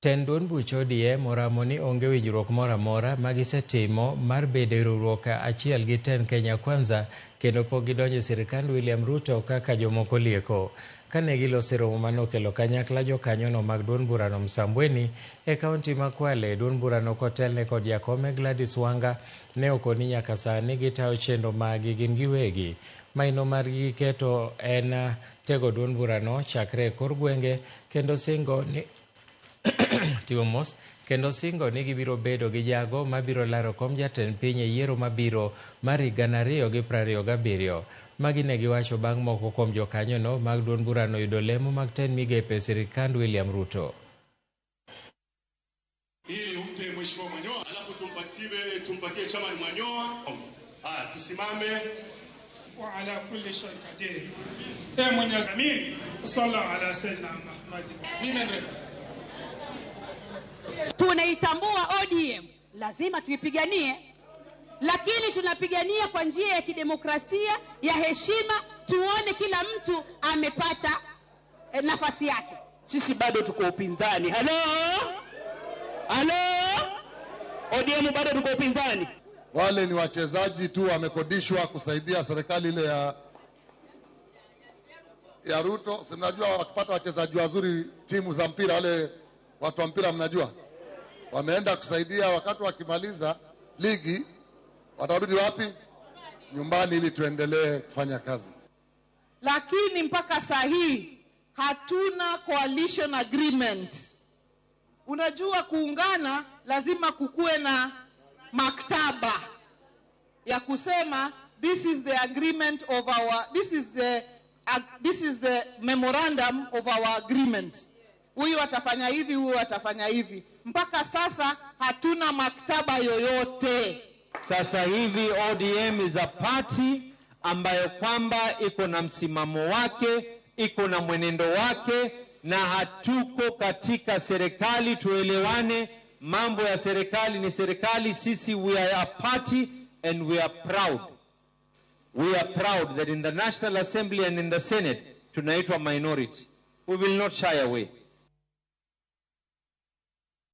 Tend duond buch ODM oramo ni onge winjruok moro amora ma gisetimo mar bedo e riwruok achiel gi tend Kenya Kwanza kendo pok gidonjo e sirkand William Ruto kaka jomoko lieko. Kane giloso e romo mane okelo kanyakla jokanyono mag duond burano Msambweni e kaunti ma Kwale, duond burano kotelne kod jakome Gladys Wanga ne okoni nyaka sani gitayo chenro maggi gin giwegi. Maino margi giketo en tego duond burano chakre e kor gwenge kendo singo ni timo mos kendo singo ni gibiro bedo gi jago mabiro laro kom jatend piny e yiero mabiro mar 2027. Magi ne giwacho bang' moko kuom jokanyono mag duond burano yudo lemo mag tend migepe e sirikand William Ruto. Ili umpe Mheshimiwa Mwanyoa, alafu tumpatie Chairman Mwanyoa. Haya, tusimame. Wa ala kulli shay qadir. E Mwenyezi Amin. Sallallahu ala sayyidina Muhammad. Tunaitambua ODM, lazima tuipiganie, lakini tunapigania kwa njia ya kidemokrasia ya heshima, tuone kila mtu amepata nafasi yake. Sisi bado tuko upinzani. Halo? Halo? ODM bado tuko upinzani. Wale ni wachezaji tu wamekodishwa kusaidia serikali ile ya Ruto. Si mnajua wakipata wachezaji wazuri timu za mpira, wale watu wa mpira mnajua wameenda kusaidia, wakati wakimaliza ligi watarudi wapi? Nyumbani, ili tuendelee kufanya kazi. Lakini mpaka saa hii hatuna coalition agreement. Unajua kuungana lazima kukue na maktaba ya kusema this is the agreement of our, this is the memorandum of our agreement. Huyu atafanya hivi, huyu atafanya hivi. Mpaka sasa hatuna maktaba yoyote. Sasa hivi ODM is a party ambayo kwamba iko na msimamo wake, iko na mwenendo wake, na hatuko katika serikali. Tuelewane, mambo ya serikali ni serikali. Sisi we are a party and we are proud. We are proud that in the National Assembly and in the Senate tunaitwa minority. We will not shy away.